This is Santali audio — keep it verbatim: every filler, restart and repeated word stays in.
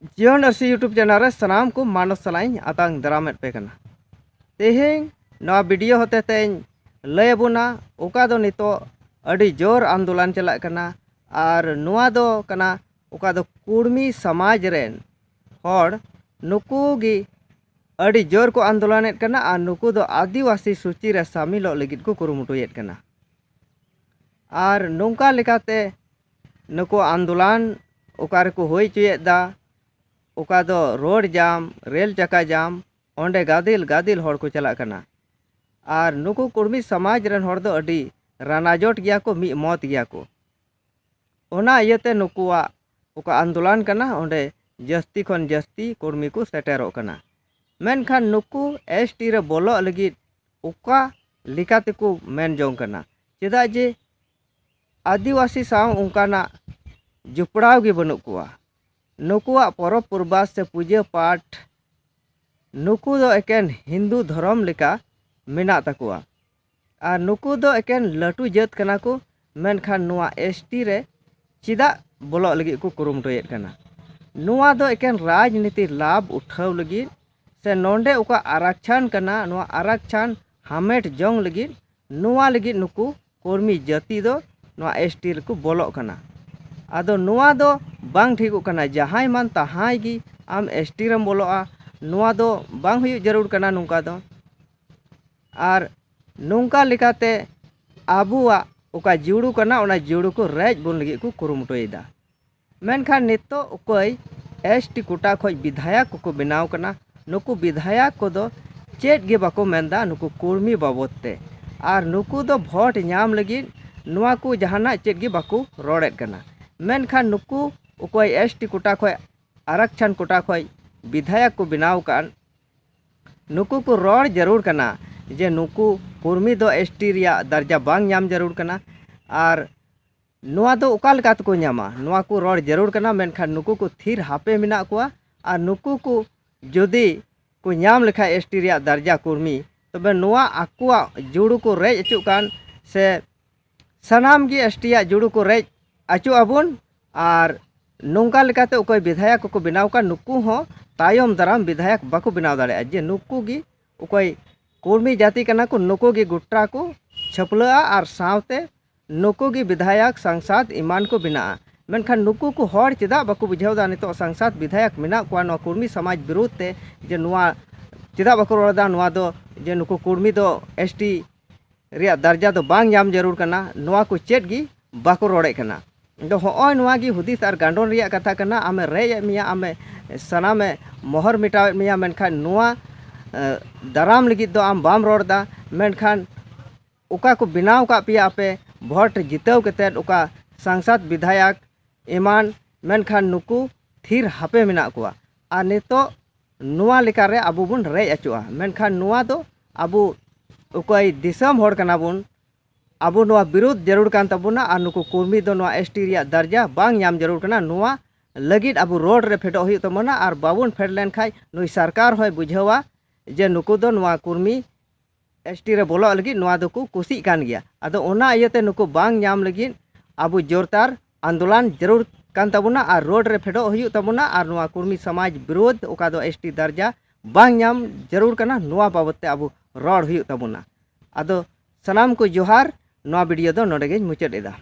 ᱡᱤᱭᱚᱱ ᱟᱹᱨᱥᱤ YouTube ᱪᱮᱱᱮᱞ ᱨᱮ ᱥᱟᱱᱟᱢ ᱠᱚ ᱢᱟᱱᱚᱛ ᱥᱟᱞᱟᱜ ᱤᱧ ᱟᱛᱟᱝ ᱫᱟᱨᱟᱢᱮᱫ ᱯᱮ ᱠᱟᱱᱟ᱾ ᱛᱮᱦᱮᱧ ᱱᱚᱣᱟ ᱵᱷᱤᱰᱤᱭᱳ ᱦᱚᱛᱮ ᱛᱮᱧ ᱞᱟᱹᱭ ᱟᱵᱚᱱᱟ, ᱚᱠᱟ ᱫᱚ ᱱᱤᱛᱚᱜ ᱟᱹᱰᱤ ᱡᱳᱨ ᱟᱱᱫᱳᱞᱚᱱ ᱪᱟᱞᱟᱜ ᱠᱟᱱᱟ᱾ ᱟᱨ ᱱᱚᱣᱟ ᱫᱚ ᱠᱟᱱᱟ ᱚᱠᱟ ᱫᱚ ᱠᱩᱲᱢᱤ ᱥᱚᱢᱟᱡᱽ ᱨᱮᱱ ᱦᱚᱲ, ᱱᱩᱠᱩ ᱜᱮ ᱟᱹᱰᱤ ᱡᱳᱨ ᱠᱚ ᱟᱱᱫᱳᱞᱚᱱᱮᱫ ᱠᱟᱱᱟ᱾ ᱟᱨ ᱱᱩᱠᱩ ᱫᱚ ᱟᱹᱫᱤᱵᱟᱹᱥᱤ ᱥᱩᱪᱤ ᱨᱮ ᱥᱟᱢᱤᱞᱚᱜ ᱞᱟᱹᱜᱤᱫ ᱠᱚ ᱠᱩᱨᱩᱢᱩᱴᱩᱭᱮᱫ ᱠᱟᱱᱟ᱾ ᱟᱨ ᱱᱚᱝᱠᱟ ᱞᱮᱠᱟᱛᱮ ᱱᱩᱠᱩ ᱟᱱᱫᱳᱞᱚᱱ ᱚᱠᱟ ᱨᱮᱠᱚ ᱦᱩᱭ ᱦᱚᱪᱚᱭᱮᱫᱟ, ᱚᱠᱟ ᱫᱚ ᱨᱳᱰ ᱡᱟᱢ, ᱨᱮᱞ ᱪᱟᱠᱟ ᱡᱟᱢ, ᱚᱸᱰᱮ ᱜᱟᱫᱮᱞ ᱜᱟᱫᱮᱞ ᱦᱚᱲ ᱠᱚ ᱪᱟᱞᱟᱜ ᱠᱟᱱᱟ᱾ ᱟᱨ ᱱᱩᱠᱩ ᱠᱩᱲᱢᱤ ᱥᱚᱢᱟᱡᱽ ᱨᱮᱱ ᱦᱚᱲ ᱫᱚ ᱟᱹᱰᱤ ᱨᱟᱱᱟᱡᱚᱴ ᱜᱮᱭᱟ ᱠᱚ, ᱢᱤᱫ ᱢᱚᱛ ᱜᱮᱭᱟ ᱠᱚ᱾ ᱚᱱᱟ ᱤᱭᱟᱹᱛᱮ ᱱᱩᱠᱩᱣᱟᱜ ᱚᱠᱟ ᱟᱱᱫᱳᱞᱚᱱ ᱠᱟᱱᱟ, ᱚᱸᱰᱮ ᱡᱟᱹᱥᱛᱤ ᱠᱷᱚᱱ ᱡᱟᱹᱥᱛᱤ ᱠᱩᱲᱢᱤ ᱠᱚ ᱥᱮᱴᱮᱨᱚᱜ ᱠᱟᱱᱟ᱾ ᱢᱮᱱᱠᱷᱟᱱ ᱱᱩᱠᱩ ᱮᱥ ᱴᱤ ᱨᱮ ᱵᱚᱞᱚᱜ ᱞᱟᱹᱜᱤᱫ ᱚᱠᱟ ᱞᱮᱠᱟ ᱛᱮᱠᱚ ᱢᱮᱱ ᱡᱚᱝ ᱠᱟᱱᱟ? ᱪᱮᱫᱟᱜ ᱡᱮ ᱟᱹᱫᱤᱵᱟᱹᱥᱤ ᱥᱟᱶ ᱚᱱᱠᱟᱱᱟᱜ ᱡᱚᱯᱲᱟᱣ ᱜᱮ ᱵᱟᱹᱱᱩᱜ ᱠᱚᱣᱟ᱾ ᱱᱩᱠᱩᱣᱟᱜ ᱯᱚᱨᱚᱵᱽ ᱯᱩᱨᱵᱟᱥ ᱥᱮ ᱯᱩᱡᱟᱹ ᱯᱟᱴ, ᱱᱩᱠᱩ ᱫᱚ ᱮᱠᱮᱱ ᱦᱤᱱᱫᱩ ᱫᱷᱚᱨᱚᱢ ᱞᱮᱠᱟ ᱢᱮᱱᱟᱜ ᱛᱟᱠᱚᱣᱟ᱾ ᱟᱨ ᱱᱩᱠᱩ ᱫᱚ ᱮᱠᱮᱱ ᱞᱟᱹᱴᱩ ᱡᱟᱹᱛ ᱠᱟᱱᱟ ᱠᱚ, ᱢᱮᱱᱠᱷᱟᱱ ᱱᱚᱣᱟ ᱮᱥ ᱴᱤ ᱨᱮ ᱪᱮᱫᱟᱜ ᱵᱚᱞᱚᱜ ᱞᱟᱹᱜᱤᱫ ᱠᱚ ᱠᱩᱨᱩᱢᱩᱴᱩᱭᱮᱫ ᱠᱟᱱᱟ? ᱱᱚᱣᱟ ᱫᱚ ᱮᱠᱮᱱ ᱨᱟᱡᱽᱱᱤᱛᱤ ᱞᱟᱵᱷ ᱩᱴᱷᱟᱹᱣ ᱞᱟᱹᱜᱤᱫ ᱥᱮ ᱱᱚᱰᱮ ᱚᱠᱟ ᱟᱨᱟᱠᱪᱷᱟᱱ ᱠᱟᱱᱟ, ᱱᱚᱣᱟ ᱟᱨᱟᱠᱪᱷᱟᱱ ᱦᱟᱢᱮᱴ ᱡᱚᱝ ᱞᱟᱹᱜᱤᱫ, ᱱᱚᱣᱟ ᱞᱟᱹᱜᱤᱫ ᱱᱩᱠᱩ ᱠᱚᱨᱢᱤ ᱡᱟᱹᱛᱤ ᱫᱚ ᱱᱚᱣᱟ ᱮᱥ ᱴᱤ ᱨᱮᱠᱚ ᱵᱚᱞᱚᱜ ᱠᱟᱱᱟ᱾ ᱟᱫᱚ ᱱᱚᱣᱟ ᱫᱚ ᱵᱟᱝ ᱴᱷᱤᱠᱚᱜ ᱠᱟᱱᱟ᱾ ᱡᱟᱦᱟᱸᱭ ᱢᱟᱱ ᱛᱟᱦᱟᱸᱭ ᱜᱮ ᱟᱢ ᱮᱥ ᱴᱤ ᱨᱮᱢ ᱵᱚᱞᱚᱜᱼᱟ, ᱱᱚᱣᱟ ᱫᱚ ᱵᱟᱝ ᱦᱩᱭᱩᱜ ᱡᱟᱹᱨᱩᱲ ᱠᱟᱱᱟ ᱱᱚᱝᱠᱟ ᱫᱚ᱾ ᱟᱨ ᱱᱚᱝᱠᱟ ᱞᱮᱠᱟᱛᱮ ᱟᱵᱚᱣᱟᱜ ᱚᱠᱟ ᱡᱩᱲᱩ ᱠᱟᱱᱟ, ᱚᱱᱟ ᱡᱩᱲᱩ ᱠᱚ ᱨᱮᱡ ᱵᱚᱱ ᱞᱟᱹᱜᱤᱫ ᱠᱚ ᱠᱩᱨᱩᱢᱩᱴᱩᱭᱮᱫᱟ᱾ ᱢᱮᱱᱠᱷᱟᱱ ᱱᱤᱛᱚᱜ ᱚᱠᱚᱭ ᱮᱥ ᱴᱤ ᱠᱳᱴᱟ ᱠᱷᱚᱱ ᱵᱤᱫᱷᱟᱭᱚᱠ ᱠᱚᱠᱚ ᱵᱮᱱᱟᱣ ᱠᱟᱱᱟ, ᱱᱩᱠᱩ ᱵᱤᱫᱷᱟᱭᱚᱠ ᱠᱚᱫᱚ ᱪᱮᱫ ᱜᱮ ᱵᱟᱠᱚ ᱢᱮᱱᱫᱟ ᱱᱩᱠᱩ ᱠᱩᱲᱢᱤ ᱵᱟᱵᱚᱫ ᱛᱮ᱾ ᱟᱨ ᱱᱩᱠᱩ ᱫᱚ ᱵᱷᱳᱴ ᱧᱟᱢ ᱞᱟᱹᱜᱤᱫ ᱱᱚᱣᱟ ᱠᱚ ᱡᱟᱦᱟᱱᱟᱜ ᱪᱮᱫ ᱜᱮ ᱵᱟᱠᱚ ᱨᱚᱲᱮᱫ ᱠᱟᱱᱟ᱾ ᱢᱮᱱᱠᱷᱟᱱ ᱱᱩᱠᱩ ᱚᱠᱚᱭ ᱮᱥ ᱴᱤ ᱠᱳᱴᱟ ᱠᱷᱚᱱ ᱟᱨᱟᱠᱪᱷᱟᱱ ᱠᱳᱴᱟ ᱠᱷᱚᱱ ᱵᱤᱫᱷᱟᱭᱚᱠ ᱠᱚ ᱵᱮᱱᱟᱣ ᱟᱠᱟᱫ, ᱱᱩᱠᱩ ᱠᱚ ᱨᱚᱲ ᱡᱟᱹᱨᱩᱲ ᱠᱟᱱᱟ ᱡᱮ ᱱᱩᱠᱩ ᱠᱩᱲᱢᱤ ᱫᱚ ᱮᱥ ᱴᱤ ᱨᱮᱭᱟᱜ ᱫᱟᱨᱡᱟ ᱵᱟᱝ ᱧᱟᱢ ᱡᱟᱹᱨᱩᱲ ᱠᱟᱱᱟ᱾ ᱟᱨ ᱱᱚᱣᱟ ᱫᱚ ᱚᱠᱟ ᱞᱮᱠᱟ ᱛᱮᱠᱚ ᱧᱟᱢᱟ, ᱱᱚᱣᱟ ᱠᱚ ᱨᱚᱲ ᱡᱟᱹᱨᱩᱲ ᱠᱟᱱᱟ᱾ ᱢᱮᱱᱠᱷᱟᱱ ᱱᱩᱠᱩ ᱠᱚ ᱛᱷᱤᱨ ᱦᱟᱯᱮ ᱢᱮᱱᱟᱜ ᱠᱚᱣᱟ᱾ ᱟᱨ ᱱᱩᱠᱩ ᱠᱚ ᱡᱩᱫᱤ ᱠᱚ ᱧᱟᱢ ᱞᱮᱠᱷᱟᱱ ᱮᱥ ᱴᱤ ᱨᱮᱭᱟᱜ ᱫᱟᱨᱡᱟ ᱠᱩᱲᱢᱤ, ᱛᱚᱵᱮ ᱱᱚᱣᱟ ᱟᱠᱚᱣᱟᱜ ᱡᱩᱲᱩ ᱠᱚ ᱨᱮᱡ ᱚᱪᱚᱜ ᱠᱟᱱ ᱥᱮ ᱥᱟᱱᱟᱢ ᱜᱮ ᱮᱥ ᱴᱤ ᱭᱟᱜ ᱡᱩᱲᱩ ᱠᱚ ᱨᱮᱡ ᱚᱪᱚᱜ ᱟᱵᱚᱱ᱾ ᱟᱨ ᱱᱚᱝᱠᱟ ᱞᱮᱠᱟᱛᱮ ᱚᱠᱚᱭ ᱵᱤᱫᱷᱟᱭᱚᱠ ᱠᱚᱠᱚ ᱵᱮᱱᱟᱣ ᱠᱚᱣᱟ, ᱱᱩᱠᱩ ᱦᱚᱸ ᱛᱟᱭᱚᱢ ᱫᱟᱨᱟᱢ ᱵᱤᱫᱷᱟᱭᱚᱠ ᱵᱟᱠᱚ ᱵᱮᱱᱟᱣ ᱫᱟᱲᱮᱭᱟᱜᱼᱟ᱾ ᱡᱮ ᱱᱩᱠᱩ ᱜᱮ ᱚᱠᱚᱭ ᱠᱩᱲᱢᱤ ᱡᱟᱹᱛᱤ ᱠᱟᱱᱟ ᱠᱚ, ᱱᱩᱠᱩ ᱜᱮ ᱜᱚᱴᱟ ᱠᱚ ᱪᱷᱟᱹᱯᱞᱟᱹᱜᱼᱟ ᱟᱨ ᱥᱟᱶᱛᱮ ᱱᱩᱠᱩ ᱜᱮ ᱵᱤᱫᱷᱟᱭᱚᱠ, ᱥᱟᱝᱥᱟᱫ ᱮᱢᱟᱱ ᱠᱚ ᱵᱮᱱᱟᱜᱼᱟ᱾ ᱢᱮᱱᱠᱷᱟᱱ ᱱᱩᱠᱩ ᱠᱚ ᱦᱚᱲ ᱪᱮᱫᱟᱜ ᱵᱟᱠᱚ ᱵᱩᱡᱷᱟᱹᱣ ᱮᱫᱟ? ᱱᱤᱛᱚᱜ ᱥᱟᱝᱥᱟᱫ, ᱵᱤᱫᱷᱟᱭᱚᱠ ᱢᱮᱱᱟᱜ ᱠᱚᱣᱟ ᱱᱚᱣᱟ ᱠᱩᱲᱢᱤ ᱥᱚᱢᱟᱡᱽ ᱵᱤᱨᱩᱫᱷ ᱛᱮ, ᱡᱮ ᱱᱚᱣᱟ ᱪᱮᱫᱟᱜ ᱵᱟᱠᱚ ᱨᱚᱲ ᱮᱫᱟ? ᱱᱚᱣᱟ ᱫᱚ ᱡᱮ ᱱᱩᱠᱩ ᱠᱩᱲᱢᱤ ᱫᱚ ᱮᱥ ᱴᱤ ᱨᱮᱭᱟᱜ ᱫᱟᱨᱡᱟ ᱫᱚ ᱵᱟᱝ ᱧᱟᱢ ᱡᱟᱹᱨᱩᱲ ᱠᱟᱱᱟ, ᱱᱚᱣᱟ ᱠᱚ ᱪᱮᱫ ᱜᱮ ᱵᱟᱠᱚ ᱨᱚᱲᱮᱫ ᱠᱟᱱᱟ᱾ ᱟᱫᱚ ᱦᱚᱸᱜᱼᱚᱭ ᱱᱚᱣᱟ ᱜᱮ ᱦᱩᱫᱤᱥ ᱟᱨ ᱜᱟᱱᱰᱚᱱ ᱨᱮᱭᱟᱜ ᱠᱟᱛᱷᱟ ᱠᱟᱱᱟ᱾ ᱟᱢᱮ ᱨᱮᱡ ᱮᱫ ᱢᱮᱭᱟ, ᱟᱢᱮ ᱥᱟᱱᱟᱢᱮ ᱢᱚᱦᱚᱨ ᱢᱮᱴᱟᱣᱮᱫ ᱢᱮᱭᱟ, ᱢᱮᱱᱠᱷᱟᱱ ᱱᱚᱣᱟ, ᱮ, ᱫᱟᱨᱟᱢ ᱞᱟᱹᱜᱤᱫ ᱫᱚ ᱟᱢ ᱵᱟᱢ ᱨᱚᱲ ᱮᱫᱟ᱾ ᱢᱮᱱᱠᱷᱟᱱ ᱚᱠᱟ ᱠᱚ ᱵᱮᱱᱟᱣ ᱟᱠᱟᱫ ᱯᱮᱭᱟ ᱟᱯᱮ, ᱵᱷᱳᱴ ᱡᱤᱛᱟᱹᱣ ᱠᱟᱛᱮᱫ ᱚᱠᱟ ᱥᱟᱝᱥᱟᱫ, ᱵᱤᱫᱷᱟᱭᱚᱠ ᱮᱢᱟᱱ, ᱢᱮᱱᱠᱷᱟᱱ ᱱᱩᱠᱩ ᱛᱷᱤᱨ ᱦᱟᱯᱮ ᱢᱮᱱᱟᱜ ᱠᱚᱣᱟ᱾ ᱟᱨ ᱱᱤᱛᱚᱜ ᱱᱚᱣᱟ ᱞᱮᱠᱟᱨᱮ ᱟᱵᱚ ᱵᱚᱱ ᱨᱮᱡ ᱚᱪᱚᱜᱼᱟ᱾ ᱢᱮᱱᱠᱷᱟᱱ ᱱᱚᱣᱟ ᱫᱚ ᱟᱵᱚ ᱚᱠᱚᱭ ᱫᱤᱥᱚᱢ ᱦᱚᱲ ᱠᱟᱱᱟ ᱵᱚᱱ, ᱟᱵᱚ ᱱᱚᱣᱟ ᱵᱤᱨᱳᱫᱷ ᱡᱟᱹᱨᱩᱲ ᱠᱟᱱ ᱛᱟᱵᱚᱱᱟ᱾ ᱟᱨ ᱱᱩᱠᱩ ᱠᱩᱲᱢᱤ ᱫᱚ ᱱᱚᱣᱟ ᱮᱥ ᱴᱤ ᱨᱮᱭᱟᱜ ᱫᱟᱨᱡᱟ ᱵᱟᱝ ᱧᱟᱢ ᱡᱟᱹᱨᱩᱲ ᱠᱟᱱᱟ᱾ ᱱᱚᱣᱟ ᱞᱟᱹᱜᱤᱫ ᱟᱵᱚ ᱨᱳᱰ ᱨᱮ ᱯᱷᱮᱰᱚᱜ ᱦᱩᱭᱩᱜ ᱛᱟᱵᱚᱱᱟ᱾ ᱟᱨ ᱵᱟᱵᱚᱱ ᱯᱷᱮᱰ ᱞᱮᱱᱠᱷᱟᱱ ᱱᱩᱭ ᱥᱚᱨᱠᱟᱨ ᱦᱚᱸᱭ ᱵᱩᱡᱷᱟᱹᱣᱟ ᱡᱮ ᱱᱩᱠᱩ ᱫᱚ ᱱᱚᱣᱟ ᱠᱩᱲᱢᱤ ᱮᱥ ᱴᱤ ᱨᱮ ᱵᱚᱞᱚᱜ ᱞᱟᱹᱜᱤᱫ ᱱᱚᱣᱟ ᱫᱚᱠᱚ ᱠᱩᱥᱤᱜ ᱠᱟᱱ ᱜᱮᱭᱟ᱾ ᱟᱫᱚ ᱚᱱᱟ ᱤᱭᱟᱹᱛᱮ ᱱᱩᱠᱩ ᱵᱟᱝ ᱧᱟᱢ ᱞᱟᱹᱜᱤᱫ ᱟᱵᱚ ᱡᱳᱨᱫᱟᱨ ᱟᱱᱫᱳᱞᱚᱱ ᱡᱟᱹᱨᱩᱲ ᱠᱟᱱ ᱛᱟᱵᱚᱱᱟ ᱟᱨ ᱨᱳᱰ ᱨᱮ ᱯᱷᱮᱰᱚᱜ ᱦᱩᱭᱩᱜ ᱛᱟᱵᱚᱱᱟ᱾ ᱟᱨ ᱱᱚᱣᱟ ᱠᱩᱲᱢᱤ ᱥᱚᱢᱟᱡᱽ ᱵᱤᱨᱳᱫᱷ, ᱚᱠᱟ ᱫᱚ ᱮᱥ ᱴᱤ ᱫᱟᱨᱡᱟ ᱵᱟᱝ ᱧᱟᱢ ᱡᱟᱹᱨᱩᱲ ᱠᱟᱱᱟ, ᱱᱚᱣᱟ ᱵᱟᱵᱚᱫ ᱛᱮ ᱟᱵᱚ ᱨᱚᱲ ᱦᱩᱭᱩᱜ ᱛᱟᱵᱚᱱᱟ᱾ ᱟᱫᱚ ᱥᱟᱱᱟᱢ ᱠᱚ ᱡᱚᱦᱟᱨ, ᱱᱚᱣᱟ ᱵᱷᱤᱰᱤᱭᱳ ᱫᱚ ᱱᱚᱰᱮ ᱜᱮᱧ ᱢᱩᱪᱟᱹᱫ ᱮᱫᱟ᱾